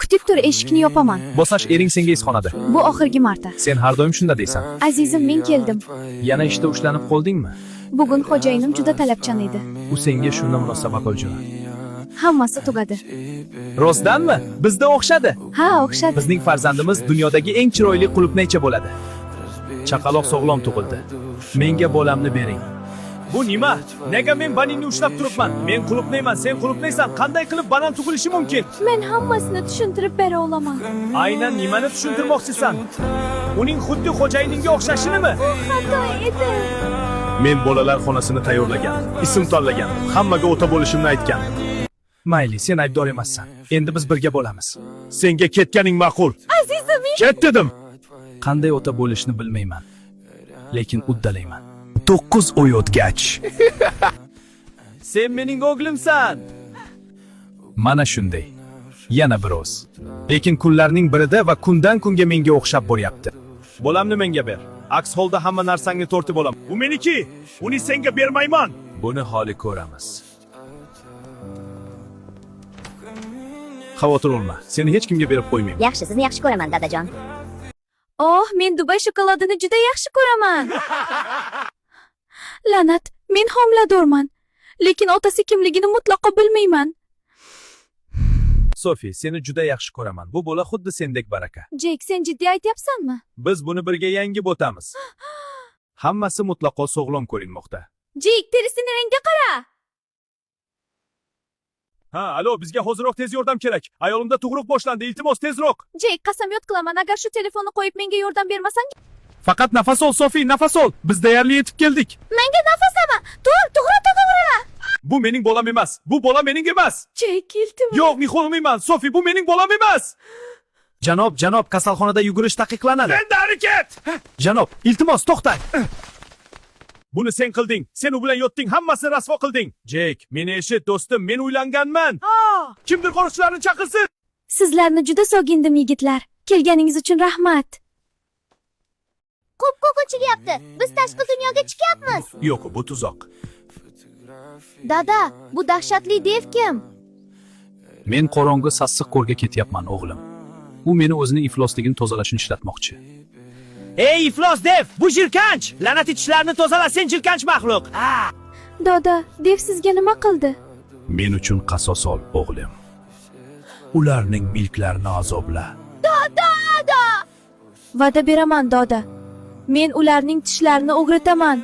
Kutib tur, eshikni yopaman. Bosash ering senga izxonada. Bu oxirgi marta. Sen har doim shunda deysan. Azizim, men keldim. Yana ishda ushlanib qoldingmi? Bugun xo'jayinim juda talabchan edi. U senga shunda munosabat qildi. Hammasi tugadi. Rostdanmi? Bizda o'xshadi. Ha, o'xshadi. Bizning farzandimiz dunyodagi eng chiroyli qulupnaycha bo'ladi. Chaqaloq sog'lom tug'ildi. Menga bolamni bering. Bu nima? Nega men baningni ushlab turibman? Men qulupnayman, sen qulupnaysan. Qanday qilib banan tug'ilishi mumkin? Men hammasini tushuntirib bera olaman. Aynan nimani tushuntirmoqchisan? Uning xuddi xo'jayiningga o'xshashinimi? Xato edi. Men bolalar xonasini tayyorlagan, ism tanlagan, hammaga ota bo'lishimni aytgan. Mayli, sen aybdor emassan. Endi biz birga bo'lamiz. Senga ketganing ma'qul. Azizim, Ket dedim. Qanday ota bo'lishni bilmayman, lekin uddalayman. 9 oy o'tgach. Sen mening o'g'limsan. Mana shunday. Yana biroz. Lekin kunlarning birida va kundan kunga menga o'xshab boryapti. Bolamni menga ber. Aks holda hamma narsangni tortib olaman. Bu meniki. Uni senga bermayman. Buni holi ko'ramiz. Xavotir olma. Seni hech kimga berib qo'ymayman. Yaxshi, sizni yaxshi ko'raman, dadajon. Oh, men Dubay shokoladini juda yaxshi ko'raman. La'nat, men homiladorman. Lekin otasi kimligini mutlaqo bilmayman. Sofi, seni juda yaxshi ko'raman. Bu bola xuddi sendek baraka. Jek, sen jiddiy aytyapsanmi? Biz buni birga yengib o'tamiz. Hammasi mutlaqo sog'lom ko'rinmoqda. Jek, terisini rengiga qara. Ha, alo, bizga hoziroq tez yordam kerak. Ayolimda tug'ruq boshlandi. Iltimos, tezroq. Jek, qasamyod qilaman, agar shu telefonni qo'yib menga yordam bermasang, Faqat nafas ol, Sofi, nafas ol. Biz deyarli yetib keldik. menga nafasama. Tur, to'g'ri, to'g'ri. Bu mening bolam emas. Bu bola mening emas. Jek, iltimos. Yo'q, mixolmayman. Sofi, bu mening bolam emas. Janob, janob, kasalxonada yugurish taqiqlanadi. Endi harakat. Janob, iltimos to'xtang. Buni sen qilding. Sen u bilan yotding, hammasini rasvo qilding. Jek, meni eshit do'stim, men uylanganman. Kimdir qo'riqchilarni chaqirsin. Sizlarni juda sogindim, yigitlar. Kelganingiz uchun rahmat. Ko'p chiqyapti. Biz tashqi dunyoga chiqyapmiz. Yo'q, bu tuzoq. Dada, bu dahshatli dev kim? Men qorong'i sassiq ko'lga ketyapman, o'g'lim. U meni o'zining iflosligini tozalashini ishlatmoqchi. Ey iflos dev, bu jirkanch! La'nati tishlarni tozala sen jirkanch maxluq. Ha! Doda, dev sizga nima qildi? Men uchun qasos ol, o'g'lim. Ularning milklarini azobla. Va'da beraman, doda. Men ularning tishlarini o'grataman.